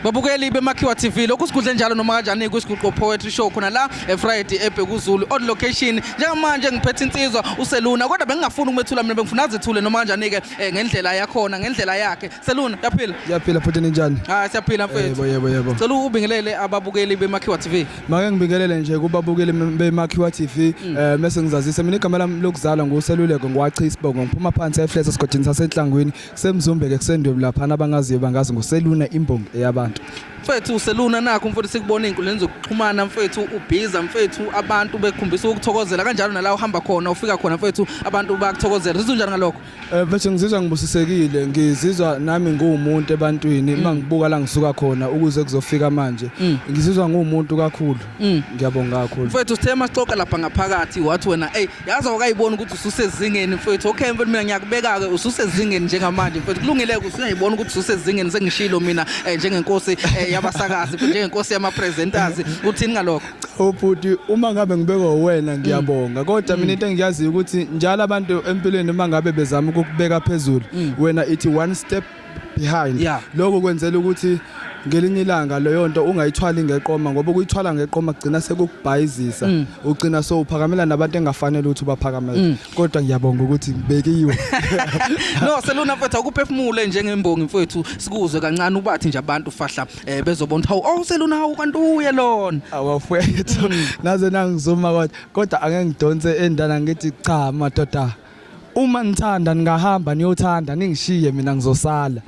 Babukeli beMakhiwa TV, lokhu sigudle njalo noma kanjani kwisiguqo poetry show khona la eFriday eBhekuzulu on location. Njengamanje ngiphethe insizwa uSeluna, kodwa bengingafuni ukumethula mina, bengifuna azethule noma kanjani ke ngendlela yakhona, ngendlela yakhe. Seluna, yaphila? Yaphila futhi, ninjani? Ah, siyaphila mfethu. Yebo. Cela ubingelele ababukeli beMakhiwa TV. Make ngibingelele nje kubabukeli beMakhiwa TV, mase ngizazisa mina, igama lami lokuzalwa nguSeluleko ngwachi isibongo, ngiphuma phansi eFlats esigodini saseNhlangwini, kuseMzumbe ke, kuseNdwebu laphana. Abangaziyo bangazi nguSeluna, imbongi eyabantu. Mfethu uSeluna, nakho mfethu sikubona ey'nkundleni zokuxhumana mfethu, ubhiza mfethu, abantu bekhombisa ukuthokozela kanjalo, nala uhamba khona, ufika khona mfethu, abantu bayakuthokozela. Uzizwa njani ngalokho? Mfethu, ngizizwa ngibusisekile, ngizizwa nami nguwumuntu ebantwini uma ngibuka la ngisuka khona ukuze kuzofika manje. Ngizizwa nguwumuntu kakhulu. Ngiyabonga kakhulu. Mfethu, sithe masixoxa lapha ngaphakathi wathi wena, ey, yazi awukayiboni ukuthi ususezingeni mfethu. Okay mfethu, mina ngiyakubeka-ke, ususezingeni njengamanje mfethu. Kulungile-ke, usuyayibona ukuthi ususezingeni, sengishilo mina njengenkosi yabasakazi, njengenkosi yama-presenters. Uthini ngalokho? Ubhuti, uma ngabe ngibekwa wena ngiyabonga, kodwa mina into engiyaziyo ukuthi njalo abantu empilweni uma ngabe bezama ukukubeka phezulu, wena ithi one step behind. Lokho kwenzela ukuthi ngelinye ilanga leyo nto ungayithwali ngeqoma, ngoba ukuyithwala ngeqoma kugcina sekukubhayizisa, ugcina sowuphakamela nabantu engafanele ukuthi ubaphakamele. Kodwa ngiyabonga ukuthi ngibekiwe. No, Seluna mfethu, akuphefumule njengembongi mfethu, sikuzwe kancane, ubathi nje abantu fahla bezobona ukuthi hawu, oh, Seluna, hawu, kanti uye lona. Awafethu, naze nangizuma, kodwa angeke ngidonse endana, ngithi cha madoda, uma nithanda ningahamba niyothanda, ningishiye mina, ngizosala.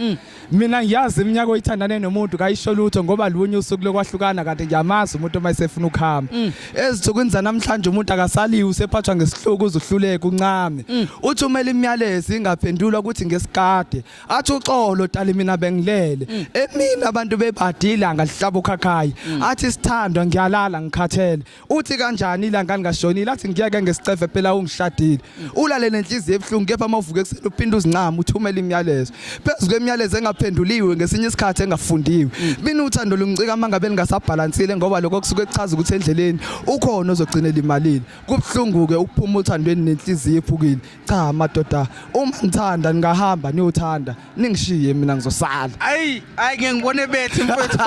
Mina ngiyazi iminyaka oyithandane nomuntu kayisho lutho, ngoba lunye usuku lokwahlukana, kanti ngiyamazi umuntu uma esefuna ukuhamba. Ezinsukwini zanamhlanje umuntu akasaliwe, usephathwa ngesihluku, uzuhluleka uncame. Uthi umele imiyalezo ingaphendulwa ukuthi ngesikade, athi uxolo dali, mina bengilele. Emini abantu bebadila, ilanga lihlaba ukhakhayi, athi sithandwa, ngiyalala, ngikhathele. Uthi kanjani ilanga lingashonile? Athi ngiyeke ngesicefe phela, ungishadile. Ulale nenhliziyo ebuhlungu, kepha uma uvuka ekuseni uphinde uzincama, uthumele imiyalezo phezu kwemiyalezo engaphenduliwe, ngesinye isikhathi engafundiwe. Mina uthando lungicika uma ngabe lingasabhalansile, ngoba lokho kusuke kuchaza ukuthi endleleni ukhona ozogcina elimalile. Kubuhlungu-ke ukuphuma uthandweni nenhliziyo ephukile. Cha madoda, uma nithanda ningahamba niyothanda, ningishiye mina, ngizosala. Ayi ayi, ngeke ngibone bethi mfethu.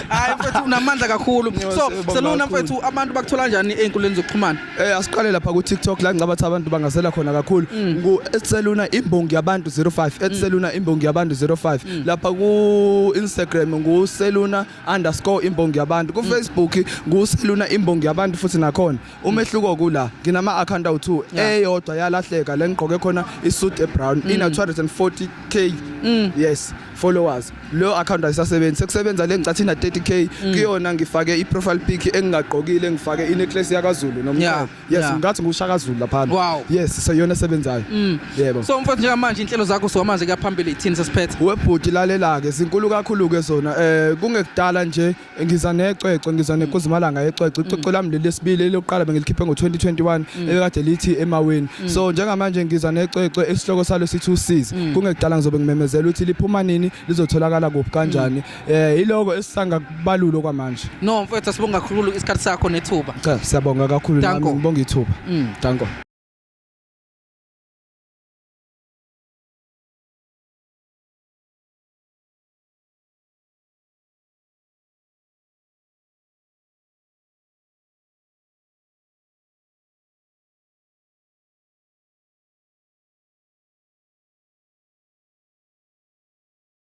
Hayi mfethu, unamandla kakhulu. So Siyabonga Seluna kakhulu. mfethu, abantu bakuthola kanjani ey'nkundleni zokuxhumana? Asiqale lapha ku TikTok, la ngicabanga abantu bangasela khona kakhulu. Ngu @Seluna imbongi yabantu 05, @SelunaImbongiYabantu 05. Lapha ku Instagram ngu Seluna_imbongiyabantu. Ku Facebook ngu Seluna imbongi yabantu futhi nakhona. Umehluko kula, nginama account awu2, eyodwa yalahleka, le ngigqoke khona isuit ebrown, ina 240K, yes, followers. Lo account ayisasebenzi, sekusebenza le ngicathi ina 30K. Kuyona ngifake i-profile pic engingagqokile, ngifake i-necklace yakaZulu nomqhele. Yes, ngathi nguShaka Zulu laphana. Yes, so iyona esebenzayo, yebo. So mfethu, njengamanje inhlelo zakho so manje kuyaphambili ithini, sesiphethe? Webhuti, lalela-ke, zinkulu kakhulu-ke zona. Kungekudala nje ngiza necwecwe, ngiza nenkuzimalanga yecwecwe, icwecwe lami leli lesibili. Elokuqala bengilikhiphe ngo-2021, ebekade lithi Emaweni. So njengamanje ngiza necwecwe esihloko salo sithi Usizi. Kungekudala ngizobe ngimemezela ukuthi liphuma nini, lizotholakala kuphi, kanjani. Yiloko esisangakubalulo kwamanje. No mfethu, asibonga kakhulu isikhathi sakho nethuba. Cha, siyabonga kakhulu nami. Danko. Ngibonga ithuba. Danko.